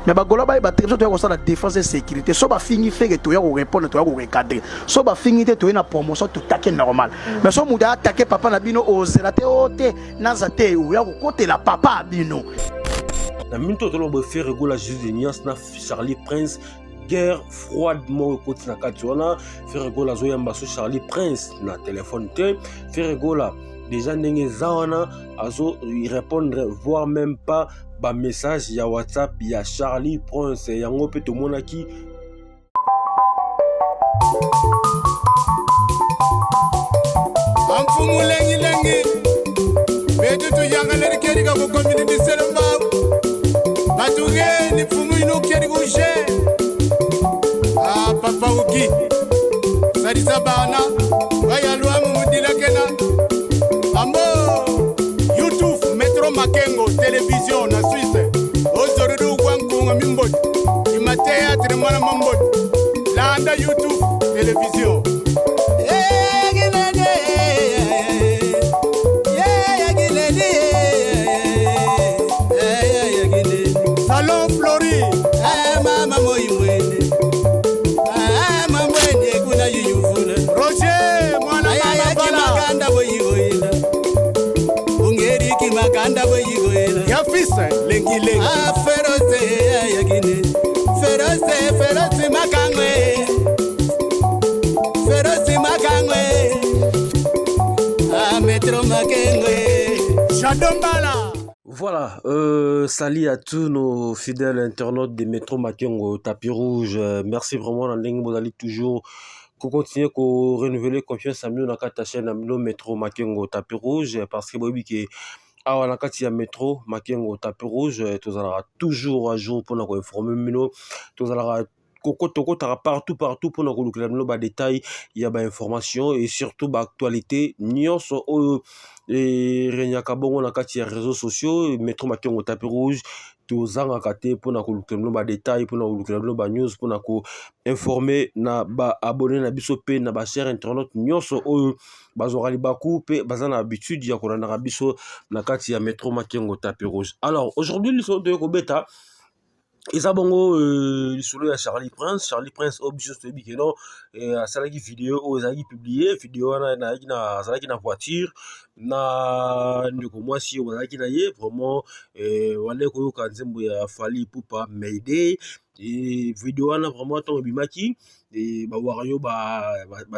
Mais bagola bayeba te, biso toya kosala défense et sécurité. So bafingi Ferre, toya korépondre, toya korecadre. So bafingi te, toye na promotion, totake normal. Mais so moto aatake papa na bino, ozela te o te naza te, oya kokotela papa ya bino. Na minute oyo toloba, Ferre Gola, Jésus de Nuance na Charlie Prince, guerre froide moko ekoti na kati wana. Ferre Gola azoyamba so Charlie Prince na telefone te. Ferre Gola déjà, ndenge eza wana, azo répondre voire même pas bamessage ya WhatsApp ya Charlie Prince. Yango mpe tomonaki. Amfumu lengilengi betu tuyangaleri kerika kukomini biselo mbau batugeni mfumu inu keri kushe. Ah, papa uki salisa bana bayalwamu mudilakena ambo YouTube Metro Makengo Television na Suisse ozorudu gwankunga mimboti ima théâtre mwana mamboti landa YouTube Television. Salon Flori. Roger mwana mama Bala ya fils lengi lengi. Ferose yakine ferose ferose makangwe ferose makangwe a Metro Makengwe. Shadombala. Voilà, salut à tous nos fidèles internautes de Metro Makengo, Tapis Rouge. Merci vraiment, na ndenge bozali toujours ko continuer ko renouveler confiance na bino na kati ya chaîne na bino Metro Makengo Tapis Rouge, parce que boyebi ke awa na kati ya Metro Makengo Tapis Rouge, tozalaka toujours à jour mpona koinforme bino. Tozalaka tokotaka partout partout mpona kolukela bino badetail ya bainformation et surtout baactualité nyonso oyo eregnaka bongo na kati ya réseaux sociaux. Metro Makengo Tapis Rouge, tozangaka te mpona kolukela bino badetail, mpona kolukela bino banews, mpona koinforme na baabonné na biso mpe na bachers internaute nyonso oyo bazwaka libaku mpe baza na habitude ya kolandaka biso na kati ya Metro Makengo Tapis Rouge. Alors aujourd'hui, lisolo toye kobeta eza bongo lisolo ya Charlie Prince. Charlie Prince oyo biso toyebi ke non, asalaki video oyo ezalaki publié. Video wana azalaki na voiture na ndeko mwasi oyo bazalaki na ye. Vraiment wande koyoka nzembo ya Fally Ipupa, Mayday. E video wana vraiment, ntango ebimaki, bawario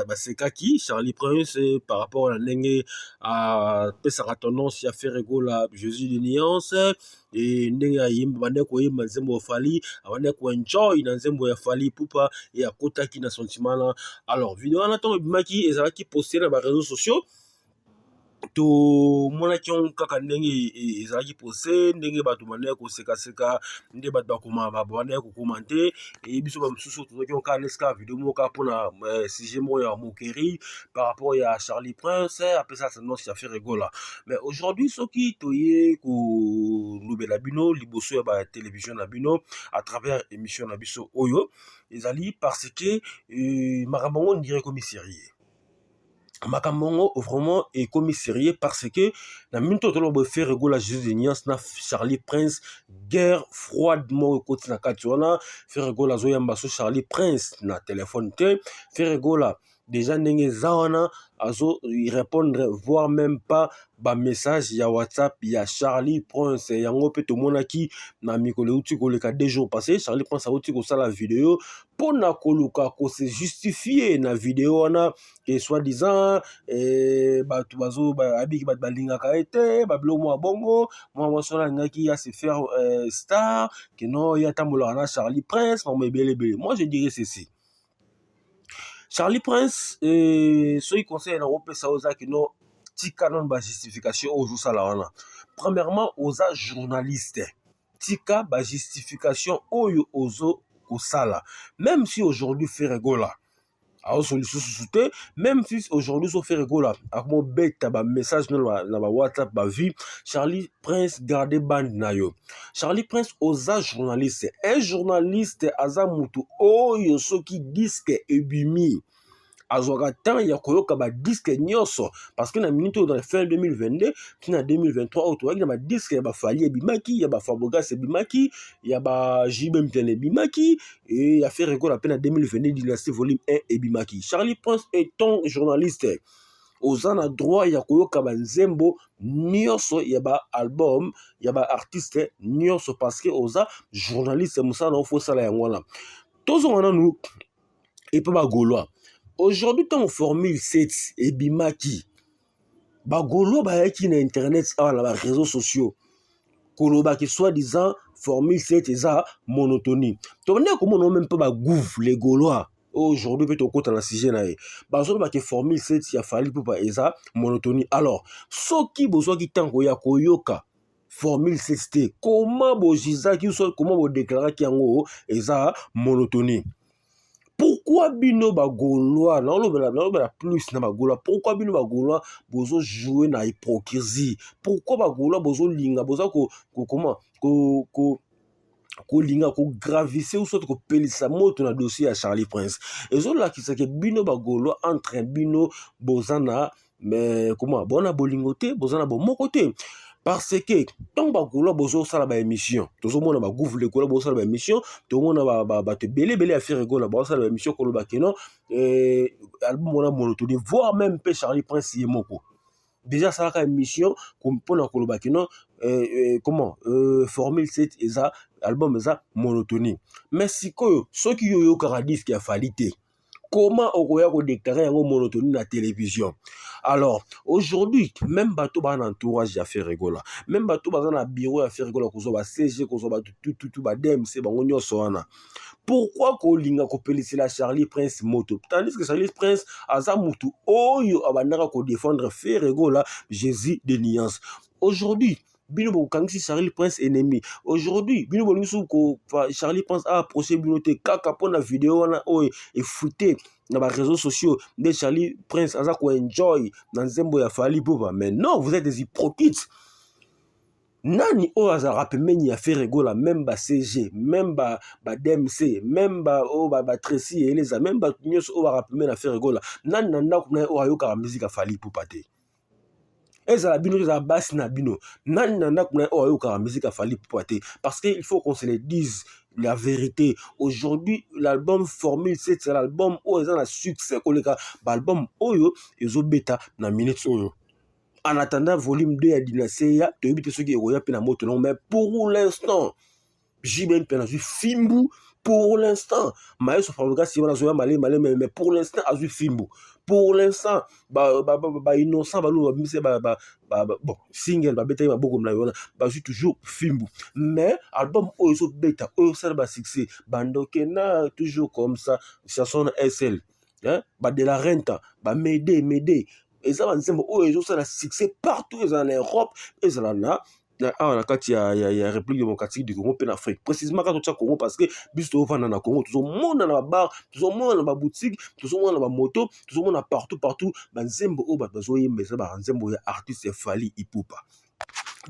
basekaki Charlie Prince par rapport na ndenge apesaka tendance ya Ferre Gola, Jésus de Nuance, e ndenge ayemba, bandeki koyemba nzembo ya Fally, abandeki koenjoy na nzembo ya Fally Ipupa e akotaki na sentiment na. Alors video wana, ntango ebimaki, ezalaki poste na baréseaux sociaux. Tomonaki yango kaka ndenge ezalaki poste, ndenge bato bandeki kosekaseka, nde bato bakoma bandeki kokomante. E biso bamosusu tozwaki yango kaka nesi kaka video moko kaka mpona sujet moko ya moquerie par rapport ya Charlie Prince apesa tendance ya Ferre Gola. Mais aujourd'hui, soki toye kolobela bino liboso ya batélévision na bino à travers émission na biso oyo, ezali parce que makambo yango ndire ekomi sérieux. Makambo yango vraiment ekomi sérieux, parce que na minute oyo toloba, Ferre Gola, Jésus de Nuance na Charlie Prince, guerre froide moko ekoti na kati wana. Ferre Gola azoyamba so Charlie Prince na telefone te. Ferre Gola déjà, ndenge eza wana, azo répondre voire même pas bamessage ya WhatsApp ya Charlie Prince. Yango mpe tomonaki na mikolo euti koleka, 2 jours passé, Charlie Prince auti kosala video mpona koluka kose justifier na video wana ke soi-disant bato bazo abiki, bato balingaka ye te, babiloko mwa bongo. Mwa mwasi wana alingaki ase faire star, ke non, ye atambolaka na Charlie Prince, makambo ebele ebele. Moi je dirais ceci: Charlie Prince, soki conseil na kopesa oyo eza ke non, tika nano bajustification oyo ozosala wana. Premièrement, oza journaliste, tika bajustification oyo ozo kosala. Même si aujourd'hui Ferre Gola aoso lisusu te, même si aujourd'hui so Ferre Gola akomobeta bamessage na bawhatsapp bavie, Charlie Prince, garde bande na yo. Charlie Prince, oza journaliste. Un journaliste aza mutu oyo soki disque ebimi. Azwaka temps ya koyoka ba disque nyonso, parce que na minute oyo, na fin 2022 ti na 2023 oyo, toyaki na ba disque ya ba Fally ebimaki, ya ba Fabregas ebimaki, ya ba JB Mpiana ebimaki, e ya Ferre Gola mpe na 2022 Dynastie volume 1 ebimaki. Charlie Prince étant journaliste, oza na droit ya koyoka banzembo nyonso ya ba album ya ba artiste nyonso, parce que oza journaliste, mosala na yo fosala yango wana. Tozonga nanu epa ba Gaulois. Aujourd'hui, ntango Formule 7 ebimaki, ba Gaulois bayaki na internet awa, na ba réseaux sociaux, kolobaki soi-disant Formule 7 eza monotonie. Tobandaki komona même mpe bagouve les Gaulois. Aujourd'hui mpe tokota na sujet na ye, bazolobaki Formule 7 ya Fally Ipupa eza monotonie. Alors soki bozwaki ntango ya koyoka Formule 7 te, comment bojizaki so, comment bodéclaraki yango eza monotonie? Pourquoi bino ba Gaulois, nalobela plus na ba Gaulois, pourquoi bino ba Gaulois bozojouer na hypocrisie? Pourquoi ba Gaulois bozolinga, boza comment kolinga koraviver ou soit kopelisa moto na dossier ya Charlie Prince? Ezolakisaka bino ba Gaulois, entre bino boza na, mais comment, bona bolingo te, boza na bomoko te, parce que ntango ba Gaulois bozosala ba émission, tozomona bagouve le Gaulois bozosala ba émission, tomona bato ebele ebele ya Ferre Gola bazosala ba émission koloba ke non, album wana monotonie, voire même mpe Charlie Prince ye moko déjà asalaka émission mpona koloba ke non, comment, Formule 7 eza album eza monotonie. Mais sikoyo, soki yo oyokaka disque ya Fally te, comment okoya kodéclarer yango monotonie na télévision? Alors aujourd'hui, même bato baza na entourage ya Ferre Gola, même bato baza na bureau ya Ferre Gola, kozwa ba CG, kozwa bato tututu, ba DMC, bango nyonso wana, pourquoi kolinga kopelisela Charlie Prince moto, tandis que Charlie Prince aza mutu oyo abandaka kodéfendre Ferre Gola, Jésus de nuance? Aujourd'hui bino bokangisi Charlie Prince ennemi. Aujourd'hui bino bolingi soki Charlie Prince aapproche bino te, kaka mpona video wana oyo efuite na ba réseaux sociaux nde Charlie Prince aza koenjoy na nzembo ya Fally Ipupa. Mais non, vous êtes des hypocrites. Nani oyo azalaka pembeni ya Ferre Gola, même ba CG, même ba DMC, même oyo batracy eleza, même bato nyonso oyo baka pembeni ya Ferre Gola, nani na ndako na ye oyo ayokaka musique ya Fally Ipupa te? Ezala bino, ezala basi na bino, nani na ndako na ye oyo ayokaka musique ya Fally Ipupa te? Parce que il faut qu'on se le dise, la vérité, aujourd'hui l'album Formule 7, c'est l'album oyo eza na succès koleka ba album oyo ezobeta na minute oyo. En attendant volume 2 ya Dynastie ya, toyebi te soki ekoya mpe na moto nango, mais pour l'instant JB mpe nazwi fimbu. Pour l'instant maestro Fabregas wana azoya malemi malemi, mais pour l'instant azwi fimbu. Pour l'instant ba Innocent balu babimisi bon single, babetaki maboko molayi wana, bazwi toujours fimbu. Mais album oyo ezobeta, oyo osala ba succès, bandoke na toujours comme ça, chanson na sl, ba de la renta, bamede mede, eza banzembo oyo ezosala succès partout, ezala na Europe, ezala na awa na kati ya République démocratique du Congo mpe na Afrique précisément. Kaka totia Congo, parce que biso tozovanda na Congo, tozomona na ba bar, tozomona na ba boutique, tozomona na bamoto, tozomona partout partout, banzembo oyo bato bazoyemba eza banzembo ya artiste Fally Ipupa.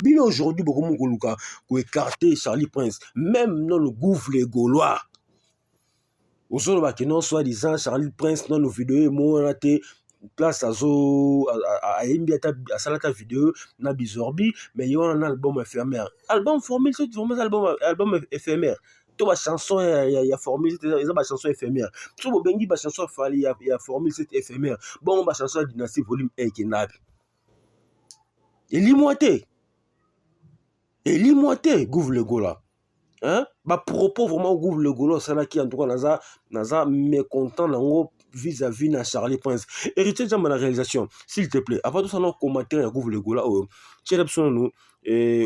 Bino aujourd'hui bokomi koluka koécarter Charlie Prince. Même non, le gouffre les Gaulois ozolobaki non, soi-disant Charlie Prince nano video emonana te, place azo ayembi, ata asala ata video na bizorbi. Mais ye wana na album éphémère, album Formule, soki vraiment album éphémère to ba chanson ya Formule eza ba chanson éphémère, so bobengi ba chanson Fally ya Formule 7 éphémère, bongo ba chanson ya Dynastie volume 1 ekendapi? Elimwa te, elimwa te. Gouve le Gola, hein? Ba propos vraiment Gouve le Golo asalaki, en tout cas naza mécontent nango vis-à-vis na Charlie Prince. Héritier Jamba na réalisation, s'il te plaît, avant tosala commentaire ya Gouve le Gola oyo, tiela biso nanu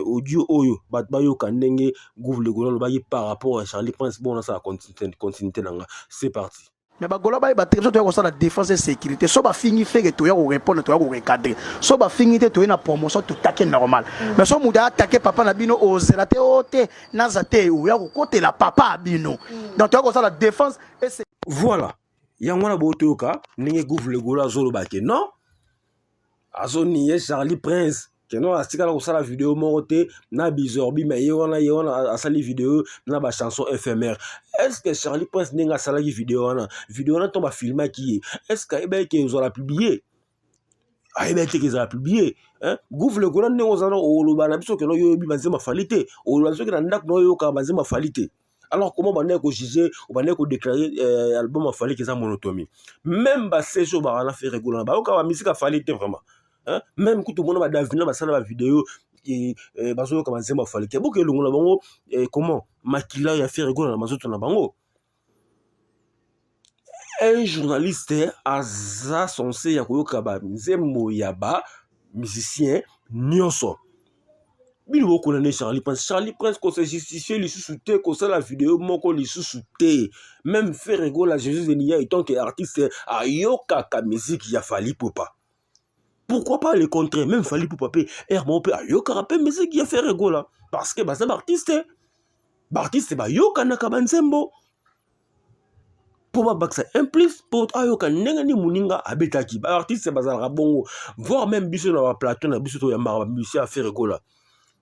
audio oyo, bato bayoka ndenge Gouve le Gola alobaki par rapport à Charlie Prince. Bon, nasala continuité na nga, c'est parti. Mais ba Gaulois bayeba te, biso toya kosala défense et sécurité. So bafingi Ferre, toya korépondre, toya korecadrer. So bafingi te, toye na promotion, totake normal. Mais so moto aatake papa na bino, ozela te o te naza te, oya kokotela papa ya bino. Donc toya kosala défense et Voilà, yango wana botoyoka ndenge Gouve le Gaulois azoloba ke non, azonier Charlie Prince. Keno atikala kosala video moko te na Bizorbi, mais ye wana ye wana asali video na ba chanson éphémère. Est-ce que Charlie Prince ndenge asalaki video wana, video wana to ba filmaki ye, est-ce que ayebaki ke ezala publié? Ayebaki te ke ezala publié, hein? Gouve le Gola, ndenge ozala oloba na biso keno yo oyebi banzembo Fally te, oloba biso ke na ndako na oyoka banzembo Fally te. Alors comment bandaki kojuger, obandaki kodéclarer album Fally ke eza monotonie? Même basejo baka na Ferre Gola bayoka bamisika Fally te vraiment, hein? Même kutu mona badavina basala bavideo, bazoyoka banzembo Fally te. Boke elongola bango comment makila ya Ferre Gola na mazoto na bango. Un journaliste aza censé ya koyoka banzembo ya ba musicien nyonso. Bino bokona nde Charlie Prince. Charlie Prince kose justifie lisusu te, kosala video moko lisusu te. Même Ferre Gola, Jésus Zenia, étant que artiste, ayokaka musique ya Fally Ipupa. Pourquoi pas le contraire? Même Fally Ipupa mpe aire moko mpe ayokaka mpe musique ya Ferre Gola, parce que baza baartiste. Baartiste bayokanaka banzembo mpo babakisa un plus, mpo ayoka ndenge nini moninga abetaki. Baartiste bazalaka bongo, voire même biso na baplateau na biso toyambaka bamusicien ya Ferre Gola.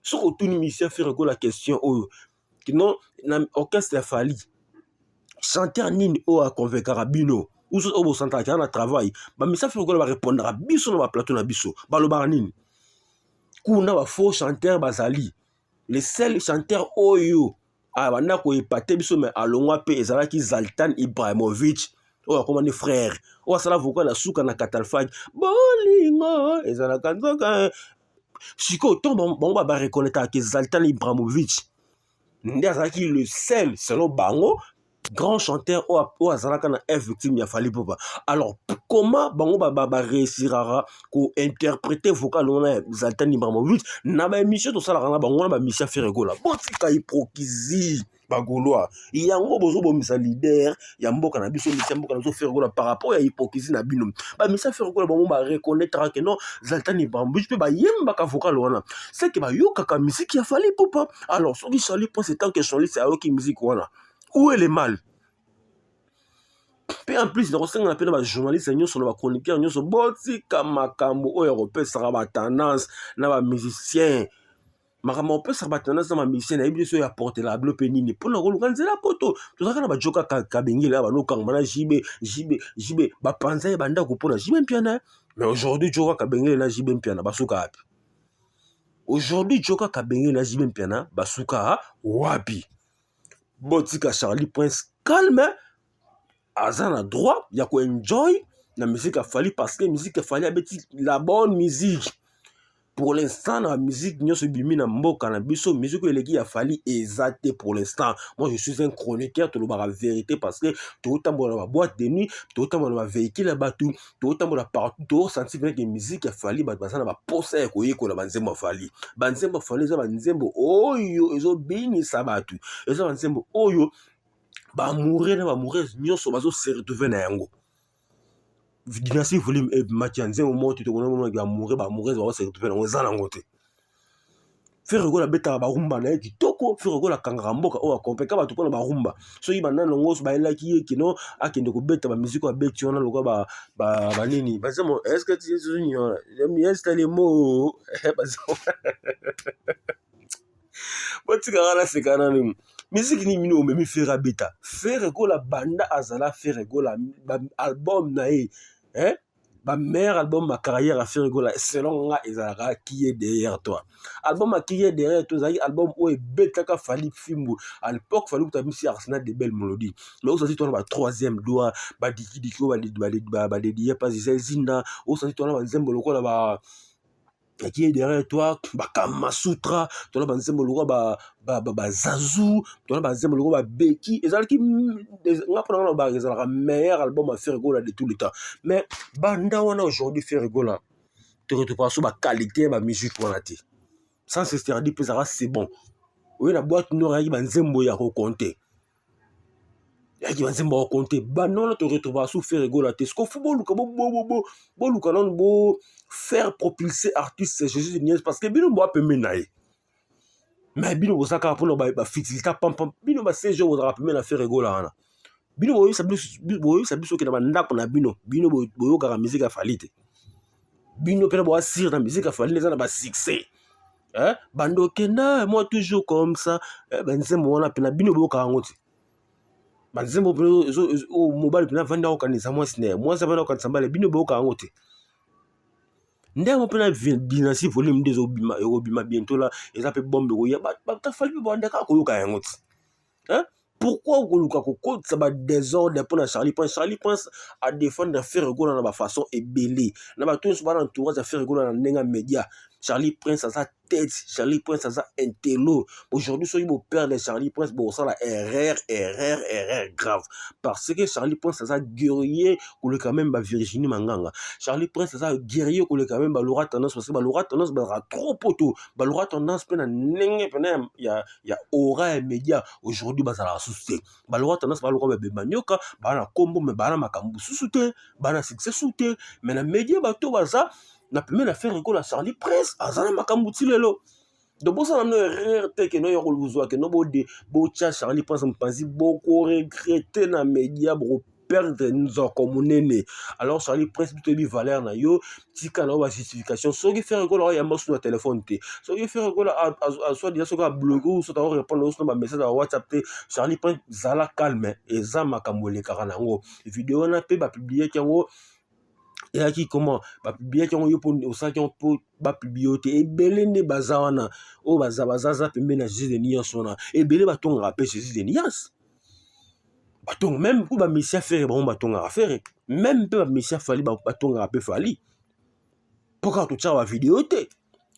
Soki otuni musicien Ferre Gola question oyo kino na orchestre ya Fally, chanteur nini oyo aconvaincaka bino oyo bosantaka na travail, bamusicien Ferre Gola barépondaka biso na baplateau na biso. Balobaka nini? Kuna bafaux chanteur bazali. Le seul chanteur oyo abanda koepate biso me alongwa mpe ezalaki Zlatan Ibrahimovic, oyo akomani frère, oyo asala vocal na suka na Katalfag, bolingo ezalaka nzoka. Sikoyo ntongo bango bareconnaîtraka ke Zlatan Ibrahimovic nde azalaki le seul, selon bango, grand chanteur oyo azalaka na F Victime ya Fally Ipupa, alors comment bango baréussiraka kointerpréter vocal wana ya Zlatan Ibrahimovic na baémission tosalaka na bango na bamission Ferre Gola? Botika hypocrisie, bagaulois. Yango bozobomisa leader ya mboka na biso, misi ya mboka na biso Ferre Gola, par rapport ya hypocrisie na bino. Bamisi ya Ferre Gola, bango bareconnaîtraka ke non, Zlatan Ibrahimovic mpe bayembaka vocal wana, c'est que bayokaka musique ya Fally Ipupa. Alors soki Charlie Prince, tant que journaliste, ayoki musique wana, où est le mal? Mpe en plus, nakosengana mpe na bajournaliste nyonso, na bachroniqueur nyonso, botika makambo oyo ya kopesaka batendance na bamusicien. Makambo opesaka batendance na bamusicien, nayebi biso oyo aportela bino mpe nini mpona koluka nzela. Poto tozalaka na bajoka kabengele, banokangama na JB. JB, JB bapanza ye bandako mpona JB Mpiana. Mais aujourd'hui, joka kabengele na JB Mpiana basuka wapi? Aujourd'hui, joka kabengele na JB Mpiana basuka wapi? Botika Charlie Prince calme. Aza na droit ya koenjoy na musique ya Fally, parce que musique ya Fally abeti la bonne musique. Pour l'instant, na musique nyonso ebimi na mboka na biso, musique oyo eleki ya Fally eza te pour l'instant. Moi, je suis un chroniqueur, tolobaka vérité, parce que tozotambola na baboîte de nuit, tozotambola na bavéhicule ya bato, tozotambola partout, tozosentir bien ke musique ya Fally, bato baza na baposa ya koyekola banzembo ya Fally. Banzembo ya Fally eza banzembo oyo ezobinisa bato, eza banzembo oyo baamoureux na baamoureuse nyonso bazose retrouve na yango. Dynastie volume ebimaki ya nzembo moko te tokomona baamoureux, baamoureuse bazose retrouve nango, eza nango te. Ferre Gola abetaka barumba na ye kitoko. Ferre Gola akangaka mboka oyo, akompeka bato mpona barumba. Soki banani yango bayelaki ye kino akende kobeta bamiziki oyo abeti wana, lokola banini, banzembo est-ce lemo botikaka naseka nanu. Miziki nini bino omemi Ferre abeta? Ferre Gola, banda azala Ferre Gola, album na ye, eh? Bameilleur album ya carrière ya Ferre Gola, selon nga, ezalaka Qui est derrière toi. Album ya Qui est derrière toi ezalaki album oyo ebetaka Fally fimbu. À l'époque, Fally kuta misi Arsenal de belles mélodies, mais osasi twana ba Troisième doigt, badikidiki oyo badédier pas zinda. Osasi twana banzembo lokola ba Qui est derrière toi, Bakamasutra, tona banzembo lokola bazazu, tona banzembo lokola babeki. Ezalaki, nga mpona nga na ezalaka meilleur album ya Ferre Gola de tout le temps. Mais banda wana, aujourd'hui, Ferre Gola toretrouva so baqualité ya bamusique wana te. Sans interdit mpe ezalaka, c'est bon. Oyo na Boîte noire ayaki banzembo ya kocompter, yaki banzembo ya kocompter. Banda wana toretrouva so Ferre Gola te. Siko faut boluka, boluka nanu bo faire propulser artiste Jésus de Nies, parce que bino boa pembeni na ye, mais bino boza kaka mpona bafutilité pampam. Bino basege bozalaka pembeni na Ferre Gola wana, bino boyebisa biso ke na bandako na bino, bino boyokaka musique ya Fally te. Bino mpena boa sire na musique ya Fally eza na ba succès. Eh, bando okenda moi toujours comme ça eh, banzembo wana mpena bino boyokaka yango te. Banzembo oyo mobali mpena avandi akokanisa mwasi na ye, mwasi avandi akokanisa mobali, bino boyokaka yango te. Nde yango mpena dynastie volume nde ezobima, ekobima bientôt la, eza mpe bombe ekoya, bato ya Fally mpe banda kaka koyoka yango te. Hein? Pourquoi koluka kokotisa ba désordre mpona Charlie Prince? Charlie Prince a défendre Ferre Gola na ba façon ebele. Na bato nyonso bana entourage ya Ferre Gola na ndenge ya média. Charlie Prince aza tête, Charlie Prince aza intello. Aujourd'hui soki bo perdre Charlie Prince bokosala erreur, erreur, erreur grave. Parce que Charlie Prince aza guerrier koleka même ba Virginie Manganga. Charlie Prince aza guerrier koleka même ba Laura Tendance parce que ba Laura Tendance bazalaka trop poto. Ba Laura Tendance mpe na ndenge pena ya aura ya média aujourd'hui bazalaka susu te. Ba Laura Tendance baloka babemba nyoka, baa na kombo me baa na makambo susu te, baa na succès susu te. Mais na média bato baza na pembeni na Ferre Gola, Charlie Prince aza na makambo ti lelo. Donc bosala no erreur te ke no ya kozwa ke no bode botya Charlie Prince mopanzi, bokoregrete na média, bokoperdre nzoko monene. Alors Charlie Prince, biso toyebi valeur na yo, tika na yo ba justification. Soki Ferre Gola oyamba su na telefone te, soki Ferre Gola azwa déjà, soki abloke ou soki akorépondre oso na bamessage ya WhatsApp te, Charlie Prince zala calme, eza makambo elekaka nango. Video wana mpe bapubliaki yango, eyaki comment bapubliaki yango, yo mpo osalaki yango mpo bapublie yo te. Ebele nde baza wana oyo baza bazaza pembeni na Jésus de Nuance wana, ebele batongaka mpe Jésus de Nuance, batonga même mpo bamisia Ferre, bango batongaka Ferre, même mpe bamisia Fally batongaka mpe Fally, mpo kaka totiaka bavideo te.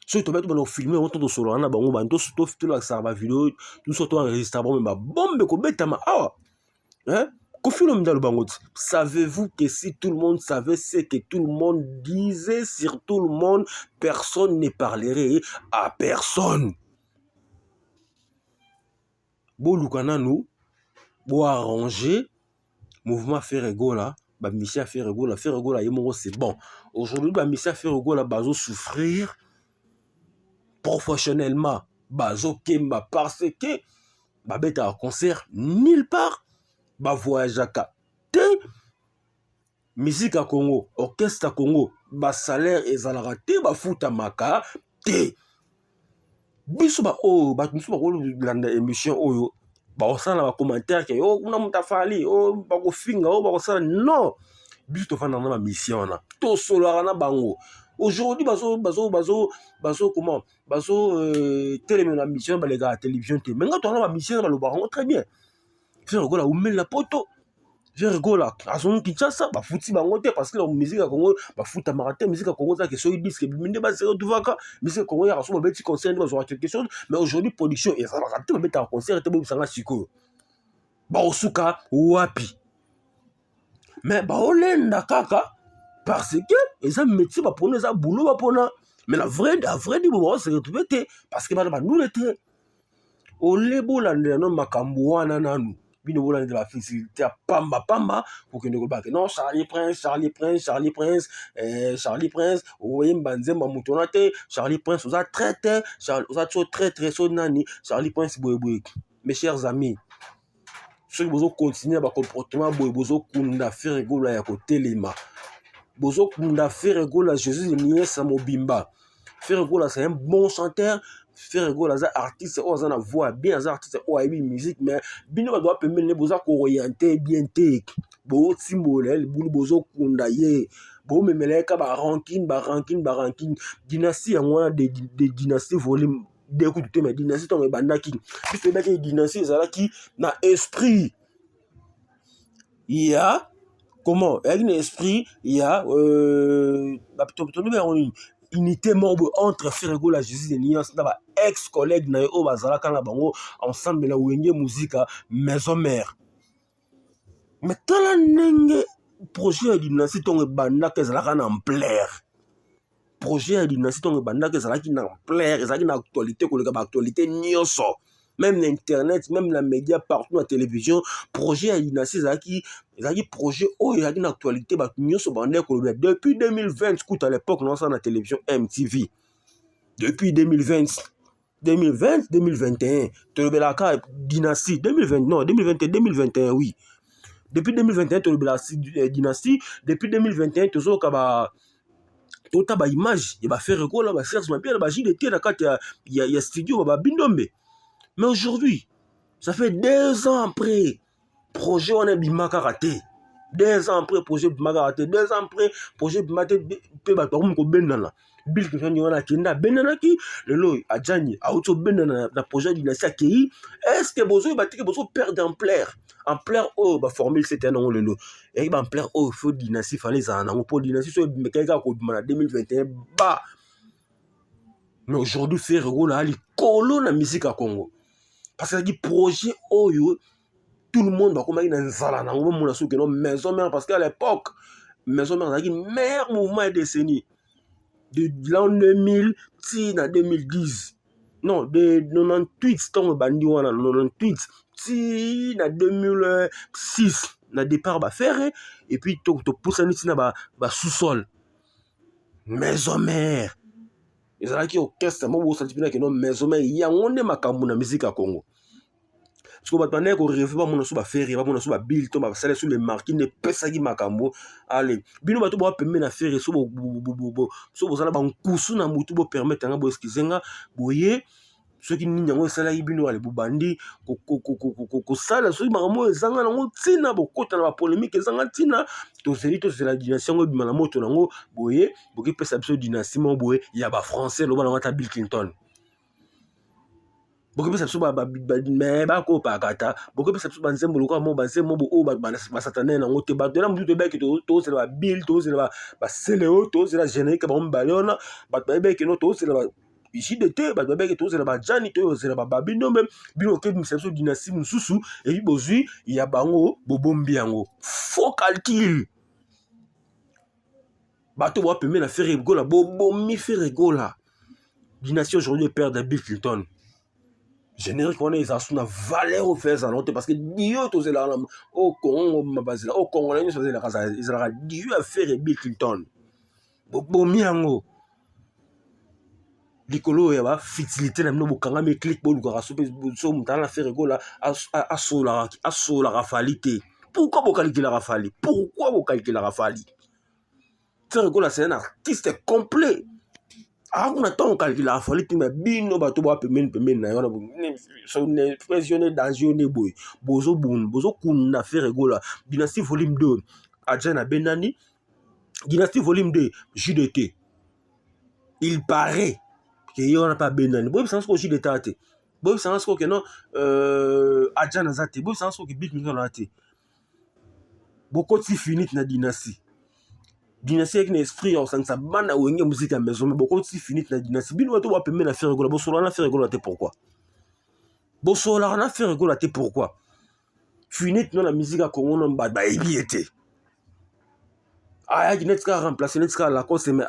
Soki tobai tobanda kofilme yango to tosololaka na bango, banto tolakisaka bavideo tout to enregistre bango, me babombe kobetama awa. Hein? Koffi Olomide aloba yango ti. Savez-vous que si tout le monde savait ce que tout le monde disait sur tout le monde, personne ne parlerait à personne. Boluka nanu boarranger mouvement Ferre Gola, bamisia ya Ferre Gola. Ferre Gola ye moko c'est bon. Aujourd'hui bamisia ya Ferre Gola bazosouffrir professionnellement, bazokemba parce que babetaka concert nulle part, bavoyageaka te. Musique ya Congo, orchestre ya Congo, basalaire ezalaka te, bafutamaka te. Biso baoyo bato mosusu bakolanda émission oyo, bakosala na bacommentaire ke o kuna moto afali o bakofinga o bakosala. Non, biso tofandaka na bamission wana, tosololaka na bango. Aujourd'hui bazo bazo bazo bazo comment bazo telemela na mission, balekaka na télévision te, mais nga toza na bamission, balobaka yango très bien. Ferre Gola umeli na poto, Ferre Gola azongi Kinshasa, bafuti bango te parce que la musique ya Congo bafutamaka te. Musique ya Congo ezalaka soki disque ebimi nde base retrouvaka. Musique ya Congo yaka so babeti concert nde bazwaka quelque chose, mais aujourd'hui production ezalaka te, babetaka concert te. Bobisanga sikoyo bakosuka wapi? Mais baolenda kaka parce que eza métier bapona, eza boulot bapona. Mais la vraie, à vrai dire, bao se retrouve te parce que bana bandule te. Ole bolandela no makambo wana nanu, bino bolandela bafacilité ya pamba pamba, kokende kolobaka non Charlie Prince, Charlie Prince, Charlie Prince, Charlie Prince oyemba nzembo ya moto wana te. Charlie Prince oza traître, oza so traître, so nani, Charlie Prince boyeboye. Mes chers amis, soki bozokontinue na bacomportement boye, bozokunda Ferre Gola ya kotelema, bozokunda Ferre Gola Jésus de Nuance mobimba. Ferre Gola c'est un bon chanteur. Ferre Gola aza artiste oyo aza na voix bien, aza artiste oyo ayebi musique, mais bino bato bapembeni nde boza kooriente bien te, botimbola ye libulu, bozokunda ye, bomemela ye ka barancune, barancune, barancune. Dynastie yango wana de dynastie volume de kutu te, mais dynastie ntango ebandaki, biso toyebaki dynastie ezalaki na esprit ya comment, ezalaki na esprit ya tolobi yango nini, unité moko boye entre Ferre Gola Jésus de Nuance na ba ex collègue na ye oyo bazalaka na bango ensemble na Wenge Musica Maison Mère. Mais tala ndenge projet ya dynastie ntongo ebandaka ezalaka na ampleur. Projet ya dynastie ntongo ebandaka ezalaki na ampleur, ezalaki na actualité koleka baactualité nyonso, même na internet, même na média, partout na télévision. Projet ya dynastie ezalaki projet oyo ezalaki na actualité, bato nyonso bandaki kolobela depuis 2020. Kuta à l'époque naosala na télévision MTV, depuis 2020, 2020, 2021 tolobelaka dynastie. 2020, non, 2021, 2021, oui, depuis 2021 tolobelaka dynastie. Depuis 2021 tozoyoka ba Tota ba image ya ba Ferre Gola, ba Serge Mabiala, ba JDT na kati ya studio ba Bindombe. Mais aujourd'hui, ça fait 2 ans après, projet wana ebima kaka te. 2 ans après, projet ebima kaka te. 2 ans après, projet ebima te. Mpe bato bakomi kobendana. Bill Clinton wana akende, abendanaki. Lelo Adjani auti obendana na projet ya Dynastie, akei. Est ce que bozoyeba te ke bozoperdre ampleur? Ampleur oyo baformule sete nango lelo eyaki baampleur oyo faut Dynastie fallait ezala nango, mpo Dynastie so ebimekaki kaka kobima na 2021 ba. Mais aujourd'hui, Ferre Gola likolo na musique ya Congo, parce que ezalaki projet oyo tout le monde bakomaki na nzala nango, bomona soki no Maison Mère, parce que à l'époque Maison Mère ezalaki meilleur mouvement ya décennie de l'an 2000 ti na 2010, non, de 98, ntango ebandi wana 98 ti na 2006 na départ baFerre, et puis topusani ntina basous-sol. Maison Mère ezalaki orchestre moko bosali mpena keno Maison Mère yango nde makambo na musique ya Congo. Siko bato bandaki korêver, bamona so baFerre, bamona so baBill to basala so le marquis nde epesaki makambo. Ale bino bato boa pembe na Ferre, so bozala bankusu na mutu, bopermettre nga, boexcuser nga boye. Soki nini yango esalaki bino, ale bobandi kosala soki makambo oyo ezanga nango ntina, bokota na bapolémique ezanga ntina. Tozeli, tozela Dynastie yango ebima na moto nango boye. Bokipesa biso Dynastie moko boye ya bafrançais, loba nango ata Bill Clinton. Bokopesa biso me bakopaka ta, bokopesa biso banzembo lokola mo banzembo oyo basatane nango te. Bato na motu toyebaki tozela baBill, tozela baSeleo, tozela générique bango mibale wana. Bato bayebaki no tozela JDT, bato babeki tozela bajani, tozela bababi ndombe. Bino okebimisa biso Dynastie mosusu, epi bozwi ya bango, bobombi yango. Faux calcul. Bato boa pembe na Ferre Gola, bobomi Ferre Gola. Dynastie aujourd'hui perd Bill Clinton générique wana eza su na valeur oyo ezala nango te, parce que dio tozelaka na o Congo, bazela o Congolais nyonso bazelaka, ezalaka dio ya Ferre, Bill Clinton. Bobomi yango likolo oyo ya bafutilité na bino. Bokangami clique, bolukaka so mpe so moto ala na Ferre Gola asolaka Fally te. Pourquoi bokalkulaka Fally? Pourquoi bokalkulaka Fally? Ferre Gola, c'est un artiste complet. Akuna ntango kalkulaka Fally te. Na bino bato boa pembeni pembeni na ye wana, pression danger nde boye bozobunda, bozokunda Ferre Gola. Dynastie volume 2, Adjan abendani. Dynastie volume 2, JDT, il paraît ke ye wana mpe abendani. Boyebisanga soki JDT te, boyebisanga soki oke non, Adjan aza te, boyebisanga soki Bill Clinton aza te. Bokoti finite na Dynastie. Dynastie eyaki na esprit ya kosangisa bana Wenge Musique ya Maison, mais bokoti finite na Dynastie. Bino bato bapembe na Ferre Gola, bosolaka na Ferre Gola te. Pourquoi bosolaka na Ferre Gola te? Pourquoi finite no na musique ya Congo no bato bayebi ye te? Ayaki neti kaka remplace, neti kaka Lacoste, mais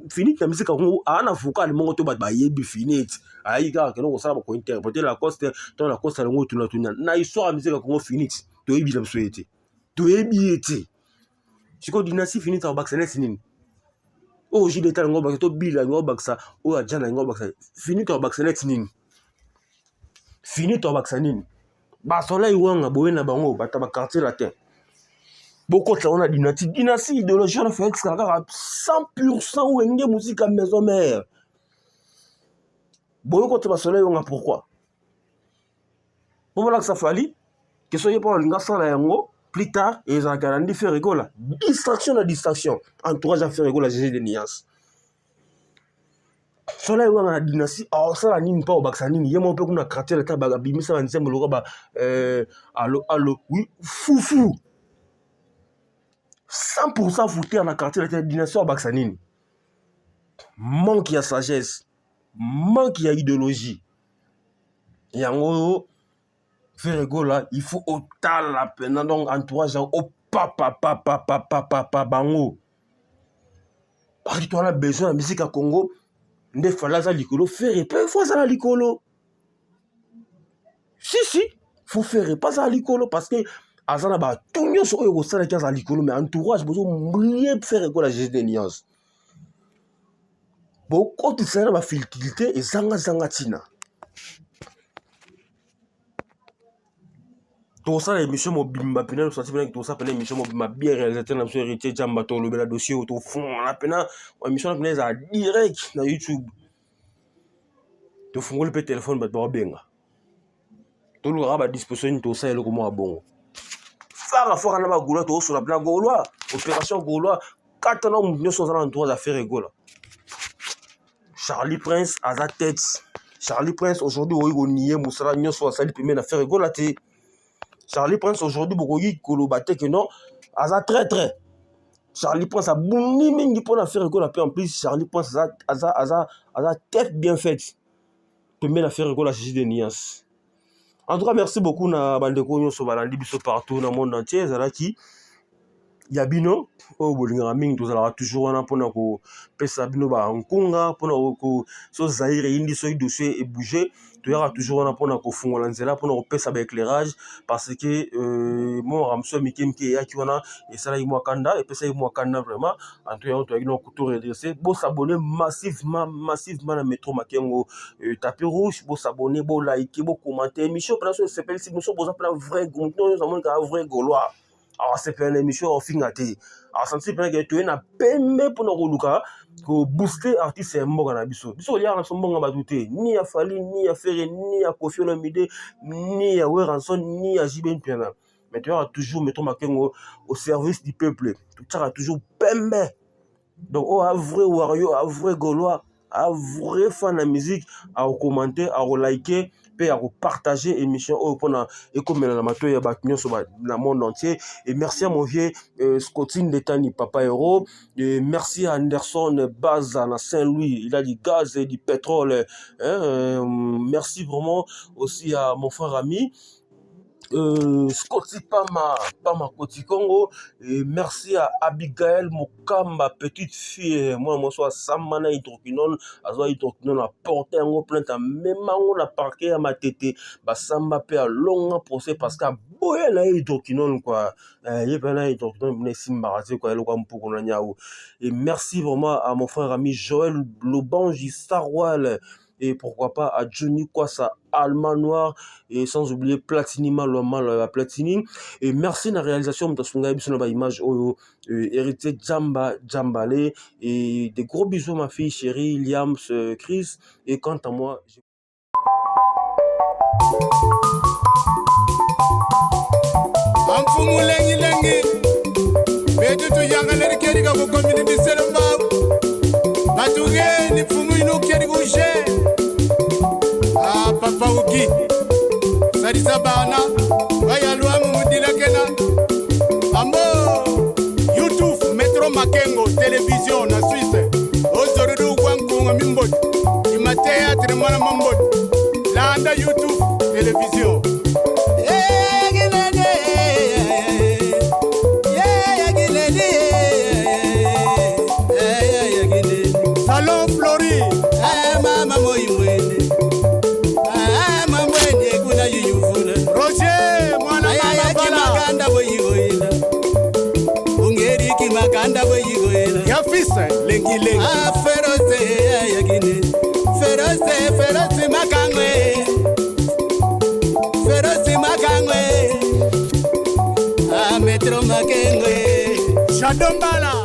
finite na musique ya Congo aa na vocal moko to bato bayebi. Finite ayaki kaka kende kosala bakointerpréter Lacoste to Lacoste yango tunatuna na histoire ya musique ya Congo. Finite toyebi na biso ye te, toyebi ye te. Sikoyo Dynastie, finite akobakisa neti nini oyo JDT alingo obakisa, to Bill alingo obakisa, oyo Adjan alingo obakisa? Finite akobakisa neti nini? Finite akobakisa nini? Basoleil wanga boye na bango, bato ya baQuartier Latin, bokotisa wana Dynastie. Dynastie, idéologie wana Félix kaka 100 Wenge Musique Maison Mère. Boye kotisa basoleil wanga, pourquoi? Po bolakisa Fally ke so ye mpo alinga asala yango plus tard, ezalaka na ndi Ferre Gola. Distraction na distraction, entourage ya Ferre Gola, Jésus de nuance. Soleil wana na Dynastie asala nini mpo obakisa nini? Ye moko mpe kuna Quartier Latin abimisa banzembo lokola ba alo alo, oui, fufu 100 fouter na Quartier Latin. Dynastie obakisa nini? Manque ya sagesse, manque ya idéologie. Yango oyo Ferre Gola, il faut otala mpena donc entourage yango opapapapapapapa bango, parce que towana besoin na musique ya Congo nde Fally aza likolo, Ferre mpe faut azala likolo. Si si, faut Ferre mpe azala likolo, parce que aza na bato nyonso oyo kosalaki azala likolo. Mais entourage bozomrie Ferre Gola, Jésus de nuance, bokotisa na bafutilité ezangazanga ntina. Tokosala émission mobimba mpena, tosanti mpena tokosala mpena émission mobimba bien. Réalisateur na biso Héritier Jamba, tolobela dossier oyo, tofongola mpena émission na mpena, ezala direct na YouTube. Tofungoli mpe telefone, bato bakobenga, tolukaka badisposition nini, tosala eloko moko bongo. Fara fara na bagaulois, tokosola mpena Gaulois, opération Gaulois kata na motu nyonso aza na entourage ya Ferre Gola. Charlie Prince aza tête. Charlie Prince aujourd'hui okoki konier mosala nyonso asali pembeni na Ferre Gola te. Charlie Prince aujourd'hui bokoki koloba te ke non, aza traître. Charlie Prince abungi mingi mpona Ferre Gola. Mpe en plus Charlie Prince aza tête bien faite pembeni na Ferre Gola. Jésus de nuance. En tout cas, merci beaucoup na bandeko nyonso balandi biso partout na monde entier. Ezalaki ya bino oyo bolingaka mingi. Tozalaka toujours wana mpona kopesa bino bankunga, mpona so Zaire eyindi, soki dossier ebouge, toyaka toujours wana mpona kofungola nzela, mpona kopesa baéclairage, parce que mwa makambo so ya mike mike eyaki wana, esalaki mwa kanda, epesaki mwa kanda vraiment. En tout yango toyaki na to redresser. Bos'abonner massivement, massivement na Métro Makengo, tapis rouge. Bos'abonner, bolike, bocommenter émission mpena so esepelisi biso. Boza mpena vrai moto nyonso amoni kaka vrai Gaulois asepela na émission, aofinga te, asanti mpena ke toye na pembe mpona koluka kobooster artiste ya mboka na biso. Biso koliaka na biso mbongo bato te, ni ya Fally, ni ya Ferre, ni ya Koffi Olomide, ni ya Werrason, ni ya JB Mpiana, mais toyaka toujours Métro Makengo au service du peuple. Totiaka toujours pembe. Donc oyo a vrai warrior, a vrai Gaulois, a vrai fan ya musique, akocommenter, akolike mpe akopartager émission oyo mpona ekomela na matoi ya bato nyonso na monde entier. Et merci à mon vieux Scotine Detani, papa héros. Et merci à Anderson Baza na Saint-Louis, il a du gaz et du pétrole, hein, merci vraiment aussi à mon frère ami Scotty Pama, Pama Koti Congo. Et merci à Abigail Mokamba, petite fille. Moi, moi, soit Samana hydroquinone, azwa hydroquinone, aporté yango plainte, amema yango na parquet ya Matete, basamba mpe alonga procès parce que aboya na ye hydroquinone, quoi. Ye mpe na hydroquinone na esimbaka te, quoi, eloko ya mpuku na nyau. Et merci vraiment à mon frère ami Joël Lobanji Sarwal, et pourquoi pas à Johnny Kwasa Allemand Noir, et sans oublier Platini Maloma la Platini. Et merci na réalisation mtasunga biso na ba image oyo, héritier Jamba Jambale. Et des gros bisous, ma fille chérie Liams Chris. Et quant à moi je... Amfumu lengi betu tuyangaleri kerika ku community selembao batugeni mfumu inu keri kushe. Ah, papa uki salisa bana bayalwamu mudilakena ambo YouTube Metro Makengo télévision na Suisse ozorudu gwankunga mimboti ima théâtre mwana mamboti landa YouTube télévision. Salon Flori. Mama moimwene mamwene kuna yuyuvula. Roger mwana mama bala. Makanda boyigoyela ungeriki makanda boyigoyela. Ya fils lengi lengi. Ferose yakine ferose ferose makangwe ferose makangwe Metro Makengwe. Shadombala.